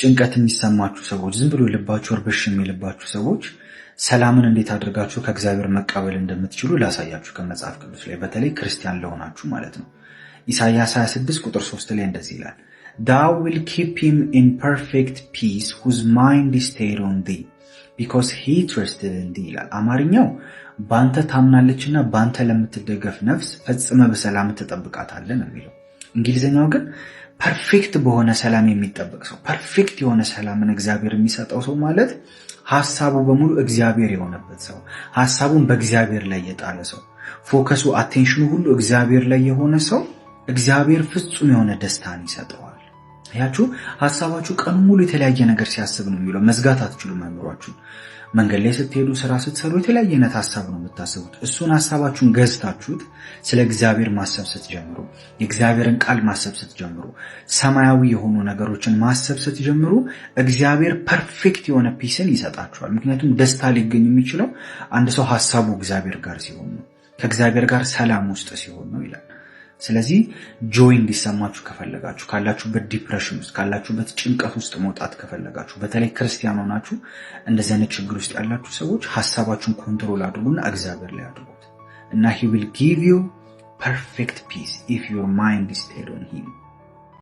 ጭንቀት የሚሰማችሁ ሰዎች፣ ዝም ብሎ ልባችሁ እርብሽ የሚልባችሁ ሰዎች ሰላምን እንዴት አድርጋችሁ ከእግዚአብሔር መቀበል እንደምትችሉ ላሳያችሁ ከመጽሐፍ ቅዱስ ላይ፣ በተለይ ክርስቲያን ለሆናችሁ ማለት ነው። ኢሳይያስ 26 ቁጥር 3 ላይ እንደዚህ ይላል፣ "Thou will keep him in perfect peace whose mind is stayed on thee, because he trusted in thee" ይላል። አማርኛው በአንተ ታምናለችና በአንተ ለምትደገፍ ነፍስ ፈጽመህ በሰላም ትጠብቃታለህ ነው የሚለው። እንግሊዝኛው ግን perfect በሆነ ሰላም የሚጠበቅ ሰው፣ perfect የሆነ ሰላምን እግዚአብሔር የሚሰጠው ሰው ማለት ሀሳቡ በሙሉ እግዚአብሔር የሆነበት ሰው፣ ሀሳቡን በእግዚአብሔር ላይ የጣለ ሰው፣ focus ኡ attention ኑ ሁሉ እግዚአብሔር ላይ የሆነ ሰው እግዚአብሔር ፍጹም የሆነ ደስታን ይሰጠዋል። አያችሁ፣ ሀሳባችሁ ቀኑን ሙሉ የተለያየ ነገር ሲያስብ ነው የሚውለው። መዝጋት አትችሉም አእምሯችሁን። መንገድ ላይ ስትሄዱ፣ ስራ ስትሰሩ የተለያየ አይነት ሀሳብ ነው የምታስቡት። እሱን ሀሳባችሁን ገዝታችሁት ስለ እግዚአብሔር ማሰብ ስትጀምሩ፣ የእግዚአብሔርን ቃል ማሰብ ስትጀምሩ፣ ሰማያዊ የሆኑ ነገሮችን ማሰብ ስትጀምሩ እግዚአብሔር perfect የሆነ peace ን ይሰጣችኋል። ምክንያቱም ደስታ ሊገኝ የሚችለው አንድ ሰው ሀሳቡ እግዚአብሔር ጋር ሲሆን ነው፣ ከእግዚአብሔር ጋር ሰላም ውስጥ ሲሆን ነው ይላል። ስለዚህ joy እንዲሰማችሁ ከፈለጋችሁ፣ ካላችሁበት depression ውስጥ፣ ካላችሁበት ጭንቀት ውስጥ መውጣት ከፈለጋችሁ፣ በተለይ ክርስቲያን ሆናችሁ እንደዚህ አይነት ችግር ውስጥ ያላችሁ ሰዎች ሀሳባችሁን control አድርጉና እግዚአብሔር ላይ አድርጉት እና he will give you perfect peace if your mind is stayed on him።